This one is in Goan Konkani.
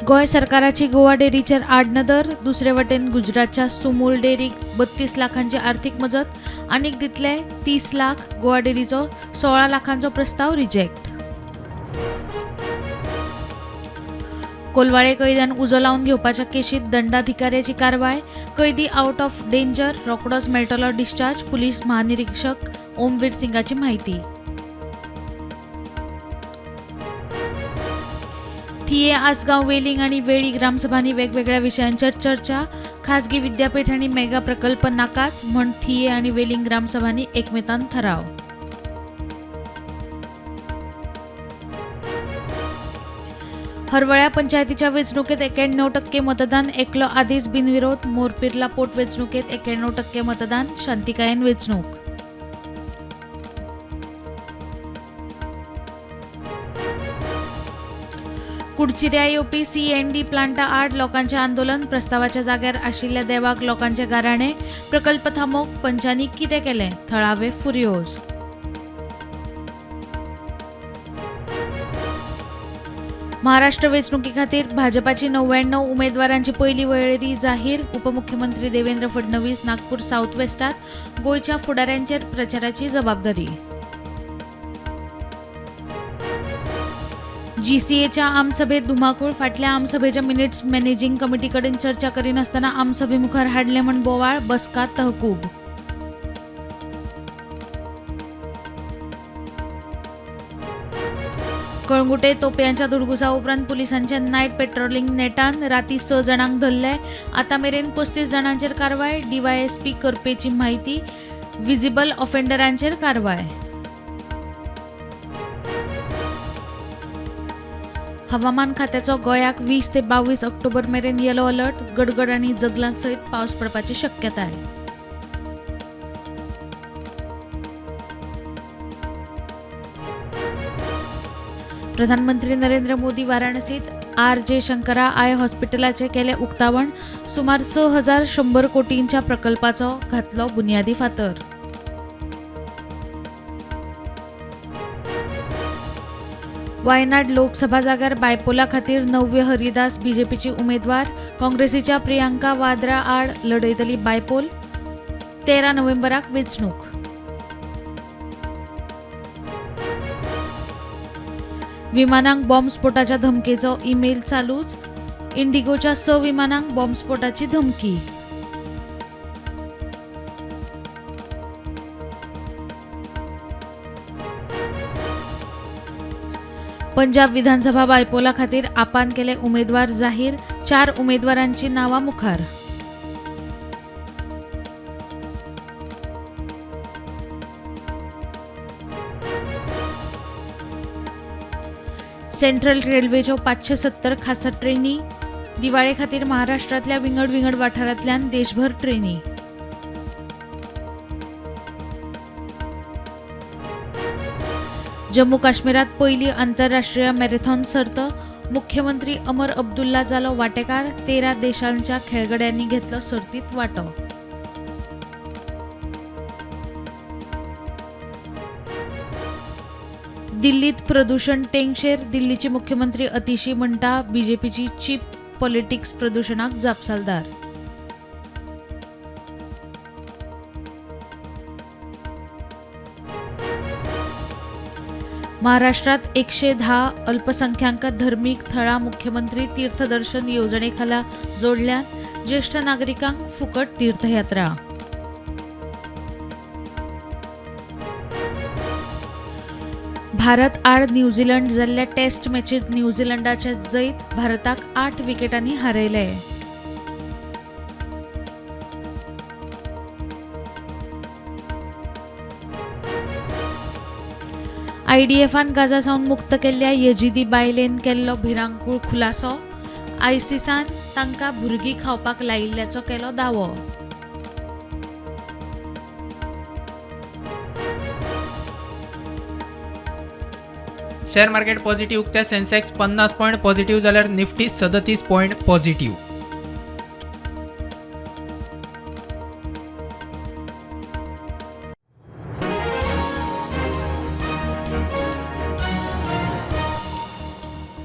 गोंय सरकाराची गोवा डेरीचेर आडनदर. दुसरे वटेन गुजरातच्या सुमूल डेरीक 32 लाखांची आर्थिक मजत, आनीक दितले 30 लाख. गोवा डेरीचो 16 लाखांचो प्रस्ताव रिजेक्ट. कोलवाळे कैद्यान उजो लावन घेवपाच्या केशीत दंडाधिकाऱ्याची कारवाय. कैदी आउट ऑफ डेंजर, रोखडोच मेळटलो डिस्चार्ज. पुलीस महानिरीक्षक ओमवीर सिंगाची माहिती. थिये, आसगांव, वेलिंग आणि वेळी ग्रामसभांनी वेगवेगळ्या विशयांचेर चर्चा. खासगी विद्यापीठ आणि मेगा प्रकल्प नाकाच म्हण थिये आणि वेलिंग ग्रामसभांनी एकमतान ठराव. हरवळ्या पंचायतीच्या वेंचणुकेत 91% मतदान, एकलो आदीच बिनविरोध. मोरपिर्ला पोटवेंचणुकेत 91% मतदान, शांतिकायेन वेंचणूक. कुडचिऱ्या येवपी सीएनडी प्लांटा आड लोकांचें आंदोलन. प्रस्तावाच्या जाग्यार आशिल्ल्या देवाक लोकांचे गाराणे. प्रकल्प थांबोवंक पंचांनी कितें केलें? थळावे फुर्योज. महाराष्ट्र वेंचणुके खातीर भाजपाची 99 उमेदवारांची पयली वळेरी जाहीर. उपमुख्यमंत्री देवेंद्र फडणवीस नागपूर साउथ वेस्टात. गोंयच्या फुडाऱ्यांचेर प्रचाराची जबाबदारी. जीसीएच्या आमसभेत धुमाकूळ. फाटल्या आमसभेच्या मिनिट्स मॅनेजिंग कमिटी कडेन चर्चा करिनासतना आमसभे मुखार हाडले म्हण बोवाळ. बसका तहकूब. कळंगुटे तोपयांच्या धुडगुसा उपरांत पुलिसांचे नायट पेट्रोलिंग नेटान. राती 6 जाणांक धरले. आतां मेरेन 35 जाणांचेर कारवाय. डीवायएसपी करपेची म्हायती. विजिबल ऑफेंडरांचेर कारवाय. हवामान खात्याचो गोंयाक 20 ते 22 ऑक्टोबर मेरेन येलो अलर्ट. गडगड आनी जगलां सयत पावस पडपाची शक्यताय. प्रधानमंत्री नरेंद्र मोदी वाराणसीत आर जे शंकरा I हॉस्पिटलाचें केलें उक्तावण. सुमार 6100 कोटींच्या प्रकल्पाचो घातलो बुन्यादी फातर. वायनाड लोकसभा जाग्यार बायपोला खातीर नव्य हरिदास बीजेपीची उमेदवार. काँग्रेसीच्या प्रियांका वाद्रा आड लढयतली बायपोल. 13 नोव्हेंबराक वेंचणूक. विमानांक बॉम्बस्फोटाच्या धमकेचो ईमेल चालूच. इंडिगोच्या 6 विमानांक बॉम्बस्फोटाची धमकी. पंजाब विधानसभा बायपोला खातीर आपान केले उमेदवार जाहीर. 4 उमेदवारांची नांवां मुखार. सेंट्रल रेल्वेच्यो 570 खासा ट्रेनी. दिवाळे खातीर महाराष्ट्रांतल्या विंगड विंगड वाठारांतल्यान देशभर ट्रेनी. जम्मू काश्मीरात पयली आंतरराष्ट्रीय मॅरेथॉन सर्त. मुख्यमंत्री अमर अब्दुल्ला जालो वांटेकार. 13 देशांच्या खेळगड्यांनी घेतलो सर्तीत वांटो. दिल्लीत प्रदूषण तेंगशेर. दिल्लीची मुख्यमंत्री अतिशी म्हणटा बीजेपीची चीप पॉलिटिक्स प्रदूषणाक जापसालदार. महाराष्ट्रात 110 अल्पसंख्याक धर्मीक थळां मुख्यमंत्री तीर्थदर्शन येवजणेखाला जोडल्यात. ज्येष्ठ नागरिकांक फुकट तीर्थयात्रा. भारत आड न्यूझीलंड जाल्ल्या टेस्ट मॅचीत न्यूझीलंडाचे जैत. भारताक 8 विकेटांनी हारयले. आयडीएफान गाझा सावन मुक्त केल्ल्या यजिदी बायलेन केल्लो भिरांकूळ खुलासो. आयसिसान तांकां भुरगीं खावपाक लायिल्ल्याचो केलो दावो. शेअर मार्केट पॉझिटिव्ह उक्त्या. सेन्सेक्स 50 पॉईंट पॉझिटिव्ह जाल्यार निफ्टी 37 पॉईंट पॉझिटिव्ह.